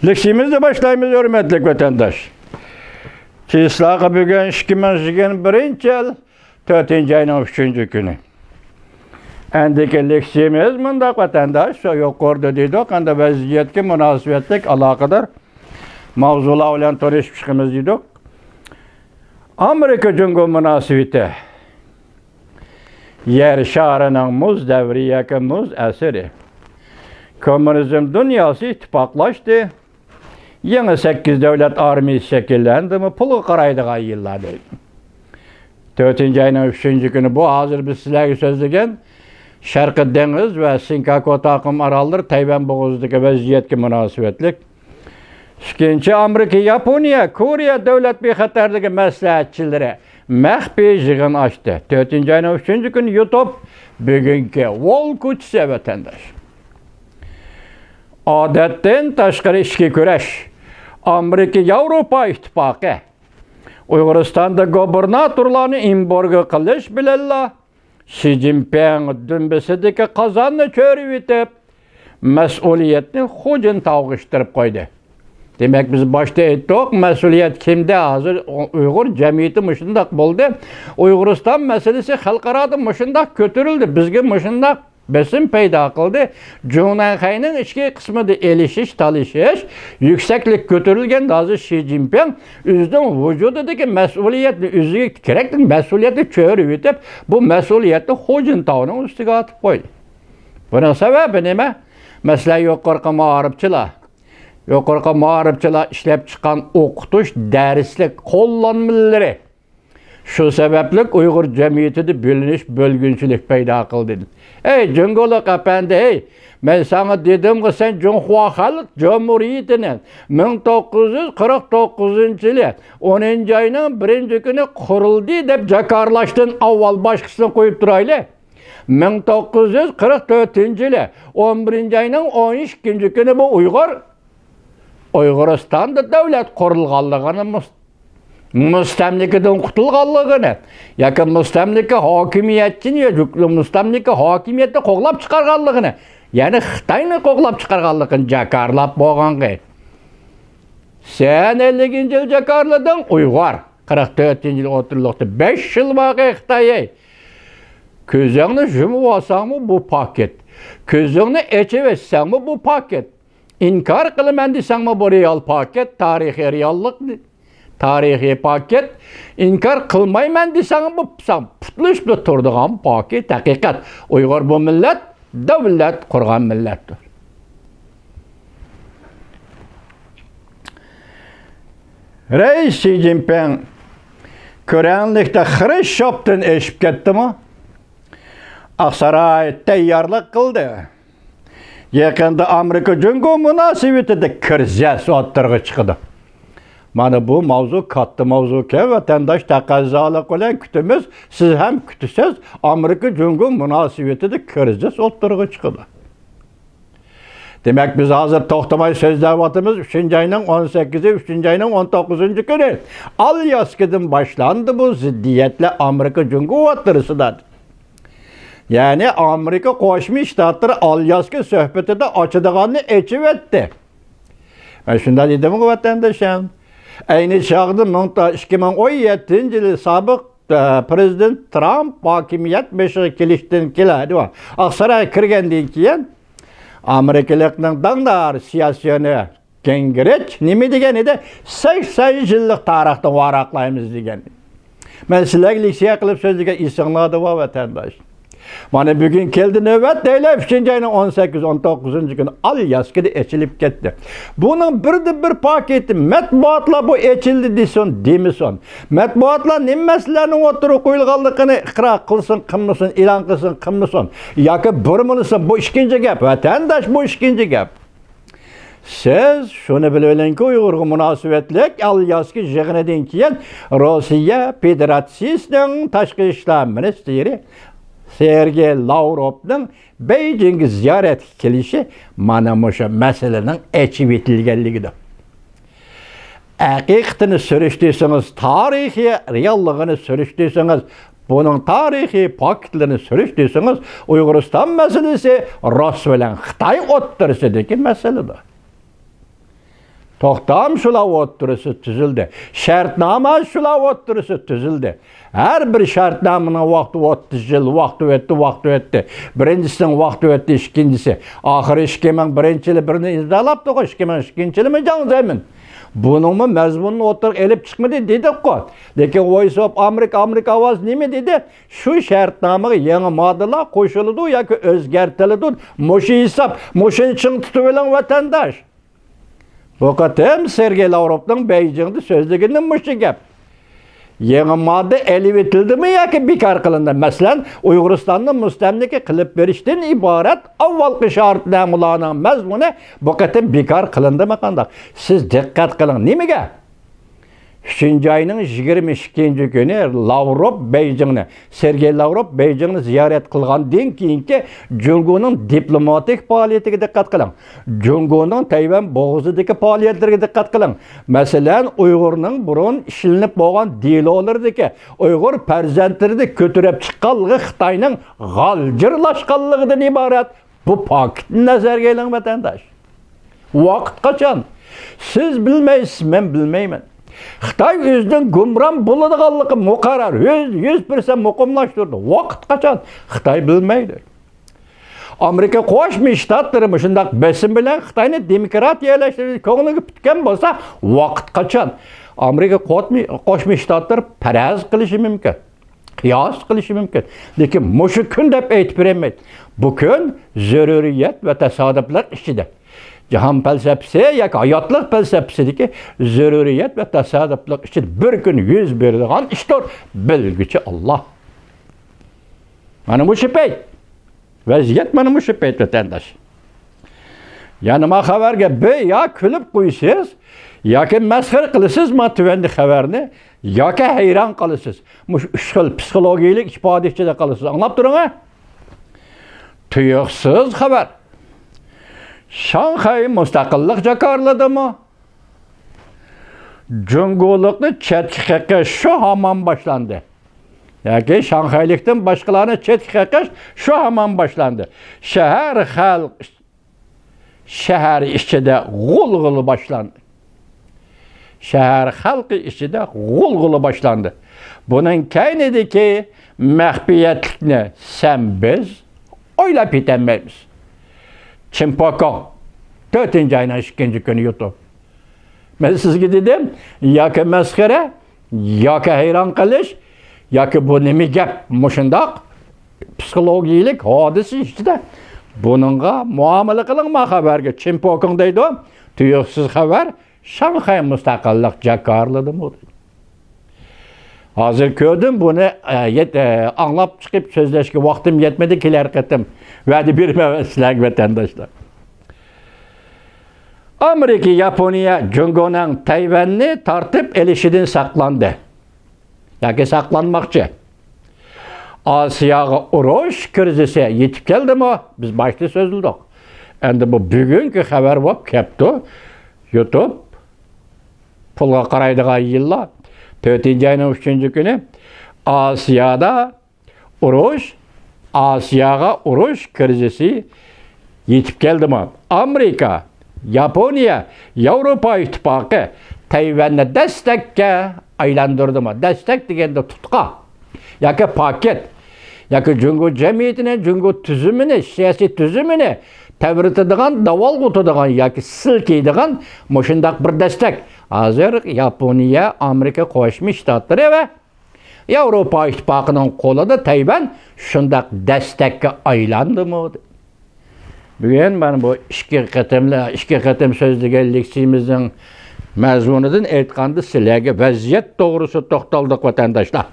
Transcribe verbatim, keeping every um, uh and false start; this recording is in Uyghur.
لېكسىيىمىزنى باشلايمىز، ھۆرمەتلىك ۋەتەنداش. چىسلاغا بۈگۈن ئىككى مىڭ يىگىرمە بىرىنچى يىل تۆتىنچى ئاينىڭ ئۈچىنچى كۈنى. ئەندىكى لېكسىيىمىز مۇنداق، ۋەتەنداش، شۇ يۇقىرىدا دېدۇق، ئەندى ۋەزىيەتكە مۇناسىۋەتلىك ئالاقىدار ماۋزۇلار بىلەن تونۇشۇپ چىقىمىز دېدۇق. ئامېرىكا جۇڭگو مۇناسىۋىتى. يەر شارىنىڭ مۇز دەۋرى ياكى مۇز ئەسىرى. كوممۇنىزم دۇنياسى ئىتتىپاقلاشتى. يېڭى سەككىز دۆلەت ئارمىيىسى شەكىللەندىمۇ، پۇلغا قارايدىغان يىللار دەيدۇ. تۆتىنچى ئاينىڭ ئۈچىنچى كۈنى بۇ ھازىر بىز سىلەرگە سۆزلىگەن شەرقىي دېڭىز ۋە سىنكاكۇ تاقىم ئاراللىرى، تەيۋەن بوغۇزىدىكى ۋەزىيەتكە مۇناسىۋەتلىك. ئىككىنچى، ئامېرىكا، ياپونىيە، كورېيە دۆلەت بىخەتەرلىكى مەسلىھەتچىلىرى مەخپىي يىغىن ئاچتى. تۆتىنچى ئاينىڭ ئۈچىنچى كۈنى يۇتۇپ، بۈگۈنكى ۋول كوچىسى، ۋەتەنداش. ئادەتتىن تاشقىرى ئىچكى كۈرەش. ئامېرىكا ياۋروپا ئىتتىپاقى ئۇيغۇرىستاندا گۇبېرناتورلارنى ئېمبارگو قىلىش بىلەنلا شى جىنپىڭ دۈمبىسىدىكى قازاننى چۆرۈۋېتىپ، مەسئۇلىيەتنى خۇجىنتاۋغا ئىتتىرىپ قويدى. دېمەك، بىز باشتا ئېيتتۇق، مەسئۇلىيەت كىمدە؟ ھازىر ئۇيغۇر جەمئىيىتى مۇشۇنداق بولدى. ئۇيغۇرىستان مەسىلىسى خەلقئارادا مۇشۇنداق كۆتۈرۈلدى. بىزگە مۇشۇنداق بېسىم پەيدا قىلدى. جۇڭنەنخەينىڭ ئىچكى قىسمىدا ئېلىشىش، تالىشىش، يۈكسەكلىك كۆتۈرۈلگەندە ھازىر شى جىنپىڭ ئۆزىنىڭ ۋۇجۇدىدىكى مەسئۇلىيەتنى، ئۆزىگە كېرەكلىك مەسئۇلىيەتنى چۆرۈۋېتىپ، بۇ مەسئۇلىيەتنى خۇجىنتاۋنىڭ ئۈستىگە ئاتىپ قويدى. بۇنىڭ سەۋەبى نېمە؟ مەسىلەن، يۇقىرىقى مائارىپچىلار، يۇقىرىقى مائارىپچىلار ئىشلەپ چىققان ئوقۇتۇش، دەرسلىك قوللانمىلىرى، شۇ سەۋەبلىك ئۇيغۇر جەمئىيىتىدە بۆلۈنۈش، بۆلگۈنچىلىك پەيدا قىلدى. ئەي جۇڭگولۇق ئەپەندى، ھەي، مەن ساڭا دېدىمغۇ، سەن جۇڭخۇا خەلق جۇمھۇرىيىتىنى مىڭ توققۇز يۈز قىرىق توققۇزىنچى يىلى ئونىنچى ئاينىڭ بىرىنچى كۈنى قۇرۇلدى دەپ جاكارلاشتىن ئاۋۋال باشقىسىنى قويۇپ تۇرايلى. مىڭ توققۇز يۈز قىرىق تۆتىنچى يىلى ئون بىرىنچى ئاينىڭ ئون ئىككىنچى كۈنى بۇ ئۇيغۇر ئۇيغۇرىستاندا دۆلەت قۇرۇلغانلىقىنى، مۇس-، مۇستەملىكىدىن قۇتۇلغانلىقىنى ياكى مۇستەملىكە ھاكىمىيەتچىنى، مۇستەملىكە ھاكىمىيەتنى قوغلاپ چىقارغانلىقىنى، يەنى خىتاينى قوغلاپ چىقارغانلىقىنى جاكارلاپ بولغانغا، سەن ئەللىكىنچى يىل جاكارلىدىڭ، ئۇيغۇر. قىرىق تۆتىنچى يىل ئوتتۇرىلىقتا بەش يىل بارغى خىتاي. كۆزۈڭنى يۇمۇۋالساڭمۇ بۇ پاكىت، كۆزۈڭنى ئېچىۋەتسەڭمۇ بۇ پاكىت. ئىنكار قىلىمەن دېسەڭمۇ، بۇ رېئال پاكىت، تارىخىي رېئاللىق، تارىخىي پاكىت. ئىنكار قىلمايمەن دېسەڭمۇ، ساڭا پۇتلىشىپ تۇرىدىغان پاكىت ھەقىقەت. ئۇيغۇر بۇ مىللەت، دۆلەت قۇرغان مىللەتتۇر. رەئىس شى جىنپىڭ كۆرەڭلىكتە خرۇشچوۋدىن ئېشىپ كەتتىمۇ؟ ئاقساراي تەييارلىق قىلدى. يېقىندا ئامېرىكا جۇڭگو مۇناسىۋىتىدە كىرىزىس ئوتتۇرىغا چىقىدۇ. مانا بۇ ماۋزۇ كاتتا ماۋزۇكەن، ۋەتەنداش تەقەززالىق بىلەن كۈتىمىز، سىز ھەم كۈتىسىز، ئامېرىكا جۇڭگو مۇناسىۋىتىدە كىرىزىس ئوتتۇرىغا چىقىدۇ. دېمەك، بىز ھازىر توختىماي سۆزلەۋاتىمىز، ئۈچىنچى ئاينىڭ ئون سەككىزى، ئۈچىنچى ئاينىڭ ئون توققۇزىنچى كۈنى ئالياسكىدىن باشلاندى بۇ زىددىيەتلەر ئامېرىكا جۇڭگو ئوتتۇرىسىدا. يەنى ئامېرىكا قوشما شتاتلىرى ئالياسكا سۆھبىتىدە ئاچىدىغاننى ئېچىۋەتتى. مەن شۇنداق دېدىمغۇ، ۋەتەندىشىم. ئەينى چاغدا مىڭ تا-، ئىككى مىڭ ئون يەتتىنچى يىلى سابىق، ئە، پىرېزىدېنت ترامپ ھاكىمىيەت بېشىغا كېلىشتىن كېيىن، ئاقسارايغا كىرگەندىن كېيىن، ئامېرىكىلىقنىڭ داڭدار سىياسىيونى گىنگرىچ نېمە دېگەن ئىدى؟ «سەكسەن يىللىق تارىخنى ۋاراقلايمىز» دېگەن. مەن سىلەرگە لېكسىيە قىلىپ سۆزلىگەن، ئېسىڭلاردا بار، ۋەتەنداش. مانا بۈگۈن كەلدى نۆۋەت دەيلى، ئۈچىنچى ئاينىڭ ئون سەككىز، ئون توققۇزىنچى كۈنى ئالياسكىدا ئېچىلىپ كەتتى. بۇنىڭ بىردىن بىر پاكىتى، مەتبۇئاتلار بۇ ئېچىلدى دېسۇن، دېمىسۇن. مەتبۇئاتلار نېمە مەسىلىلەرنىڭ ئوتتۇرىغا قويۇلغانلىقىنى ئىقرار قىلسۇن، قىلمىسۇن، ئېلان قىلسۇن، قىلمىسۇن، ياكى بۇرمىلىسۇن، بۇ ئىككىنچى گەپ، ۋەتەنداش، بۇ ئىككىنچى گەپ. سىز شۇنى بىلىۋېلىڭكى، ئۇيغۇرغا مۇناسىۋەتلىك ئالياسكا يىغىنىدىن كېيىن روسىيە فېدېراتسىيىسىنىڭ تاشقى ئىشلار مىنىستىرى سېرگېي لاۋروفنىڭ بېيجىڭغا زىيارەتكە كېلىشى مانا مۇشۇ مەسىلىنىڭ ئېچىۋېتىلگەنلىكىدۇر. ھەقىقىتىنى سۈرۈشتۈرسىڭىز، تارىخىي رېئاللىقىنى سۈرۈشتۈرسىڭىز، بۇنىڭ تارىخىي پاكىتلىرىنى سۈرۈشتۈرسىڭىز، ئۇيغۇرىستان مەسىلىسى رۇس بىلەن خىتاي ئوتتۇرىسىدىكى مەسىلىدۇر. توختام شۇلار ئوتتۇرىسى تۈزۈلدى. شەرتنامە شۇلار ئوتتۇرىسى تۈزۈلدى. ھەر بىر شەرتنامىنىڭ ۋاقتى ئوتتۇز يىل، ۋاقتى ئۆتتى، ۋاقتى ئۆتتى. بىرىنچىسىنىڭ ۋاقتى ئۆتتى، ئىككىنچىسى. ئاخىرى ئىككى مىڭ بىرىنچى يىلى بىرنى ئىمزالاپتۇق، ئىككى مىڭ ئىككىنچى يىلىمۇ جاڭ زېمىن. بۇنىڭمۇ مەزمۇنىنى ئوتتۇرىغا ئېلىپ چىقمىدى دېدۇققۇ. لېكىن ۋويس ئوف ئامېرىكا، ئامېرىكا ئاۋازى نېمە دېدى؟ شۇ شەرتنامىغا يېڭى ماددىلار قوشۇلىدۇ ياكى ئۆزگەرتىلىدۇ. مۇشۇ ھېساب، مۇشۇنى چىڭ تۇتۇۋېلىڭ، ۋەتەنداش. بۇ قېتىم سېرگېي لاۋروفنىڭ بېيجىڭدا سۆزلىگىنى مۇشۇ گەپ. يېڭى ماددا ئېلىۋېتىلدىمۇ ياكى بىكار قىلىندى؟ مەسىلەن، ئۇيغۇرىستاننى مۇستەملىكە قىلىپ بېرىشتىن ئىبارەت ئاۋۋالقى شەرتنامىلارنىڭ مەزمۇنى بۇ قېتىم بىكار قىلىندىمۇ قانداق؟ سىز دىققەت قىلىڭ. نېمىگە؟ ئۈچىنچى ئاينىڭ يىگىرمە ئىككىنچى كۈنى لاۋروف بېيجىڭنى، سېرگېي لاۋروف بېيجىڭنى زىيارەت قىلغاندىن كېيىنكى جۇڭگونىڭ دىپلوماتىك پائالىيىتىگە دىققەت قىلىڭ. جۇڭگونىڭ تەيۋەن بوغۇزىدىكى پائالىيەتلىرىگە دىققەت قىلىڭ. مەسىلەن، ئۇيغۇرنىڭ بۇرۇن ئىشلىنىپ بولغان دېلولىرىدىكى ئۇيغۇر پەرزەنتلىرىنى كۆتۈرۈپ چىققانلىقى خىتاينىڭ غالجىرلاشقانلىقىدىن ئىبارەت. بۇ پاكىتنى نەزەرگە ئېلىڭ، ۋەتەنداش. ۋاقىت قاچان؟ سىز بىلمەيسىز، مەن بىلمەيمەن. خىتاي ئۆزىنىڭ گۇمران بولىدىغانلىقى مۇقەررەر، يۈز، يۈز پىرسەنت مۇقىملاشتۇردى. ۋاقىت قاچان؟ خىتاي بىلمەيدۇ. ئامېرىكا قوشما شتاتلىرى مۇشۇنداق بېسىم بىلەن خىتاينى دېموكراتىيەلەشتۈرۈش كۆڭلىگە پۈتكەن بولسا، ۋاقىت قاچان؟ ئامېرىكا قوشما، قوشما شتاتلىرى پەرەز قىلىشى مۇمكىن. قىياس قىلىشى مۇمكىن. لېكىن مۇشۇ كۈن دەپ ئېيتىپ بېرەلمەيدۇ. بۇ كۈن زۆرۈرىيەت ۋە تاسادىپلىق ئىچىدە. جاھان پەلسەپىسى ياكى ھاياتلىق پەلسەپىسىدىكى زۆرۈرىيەت ۋە تاسادىپلىق ئىچىدە بىر كۈن يۈز بېرىدىغان ئىشتۇر، بىلگۈچى ئاللا. مانا مۇشۇ پەيت. ۋەزىيەت مانا مۇشۇ پەيت، ۋەتەنداش. يەنە ما خەۋەرگە بىر يا كۈلۈپ قويىسىز، ياكى مەسخىرە قىلىسىز ما تۆۋەندىكى خەۋەرنى، ياكى ھەيران قالىسىز. مۇشۇ ئۈچ خىل پسىخولوگىيەلىك ئىپادە ئىچىدە قالىسىز. ئاڭلاپ تۇرۇڭ، ھە؟ تۇيۇقسىز خەۋەر. شاڭخەي مۇستەقىللىق جاكارلىدىمۇ؟ جۇڭگولۇقنى چەتكە قېقىش شۇ ھامان باشلاندى. ياكى شاڭخەيلىكتىن باشقىلارنى چەتكە قېقىش شۇ ھامان باشلاندى. شەھەر خەلق، شەھەر ئىچىدە غۇلغۇلا باشلاندى. شەھەر خەلقى ئىچىدە غۇلغۇلا باشلاندى. بۇنىڭ كەينىدىكى مەخپىيەتلىكنى سەن بىز ئويلاپ يېتەلمەيمىز. چىمپاكاڭ، تۆتىنچى ئاينىڭ ئىككىنچى كۈنى يۇتۇپ. مەن سىزگە دېدىم، ياكى مەسخىرە، ياكى ھەيران قېلىش، ياكى بۇ نېمە گەپ؟ مۇشۇنداق پسىخولوگىيەلىك ھادىسە ئىچىدە بۇنىڭغا مۇئامىلە قىلىڭ، ما خەۋەرگە. چىمپوكىڭ دەيدۇ، تۇيۇقسىز خەۋەر، شاڭخەي مۇستەقىللىق جاكارلىدىمۇ؟ ھازىر كۆردۈم بۇنى، ئە، يەت-، ئە، ئاڭلاپ چىقىپ سۆزلەشكە ۋاقتىم يەتمىدى، كېلەر قېتىم ۋەدە بېرىمەن سىلەرگە، ۋەتەنداشلار. ئامېرىكا، ياپونىيە جۇڭگونىڭ تەيۋەننى تارتىپ ئېلىشىدىن ساقلاندى ياكى ساقلانماقچى. ئاسىياغا ئۇرۇش كىرىزىسى يېتىپ كەلدىمۇ؟ بىز باشتا سۆزلىدۇق. ئەمدى بۇ بۈگۈنكى خەۋەر بولۇپ كەپتۇ. يۇتۇپ پۇلغا قارايدىغان يىللار. تۆتىنچى ئاينىڭ ئۈچىنچى كۈنى ئاسىيادا ئۇرۇش، ئاسىياغا ئۇرۇش كىرىزىسى يېتىپ كەلدىمۇ؟ ئامېرىكا، ياپونىيە، ياۋروپا ئىتتىپاقى تەيۋەننى دەستەككە ئايلاندۇردىمۇ؟ دەستەك دېگەندە تۇتقا ياكى پاكىت ياكى جۇڭگو جەمئىيىتىنى، جۇڭگو تۈزۈمىنى، سىياسىي تۈزۈمىنى تەۋرىتىدىغان، داۋالغۇتىدىغان ياكى سىلكىيدىغان مۇشۇنداق بىر دەستەك. ھازىر ياپونىيە، ئامېرىكا قوشما شتاتلىرى ۋە ياۋروپا ئىتتىپاقىنىڭ قولىدا تەيۋەن شۇنداق دەستەككە ئايلاندىمۇ؟ بۈگۈن مانا بۇ ئىككى قېتىملا-، ئىككى قېتىم سۆزلىگەن لېكسىيىمىزنىڭ مەزمۇنىدىن ئېيتقاندا، سىلەرگە ۋەزىيەت توغرىسىدا توختالدۇق، ۋەتەنداشلار.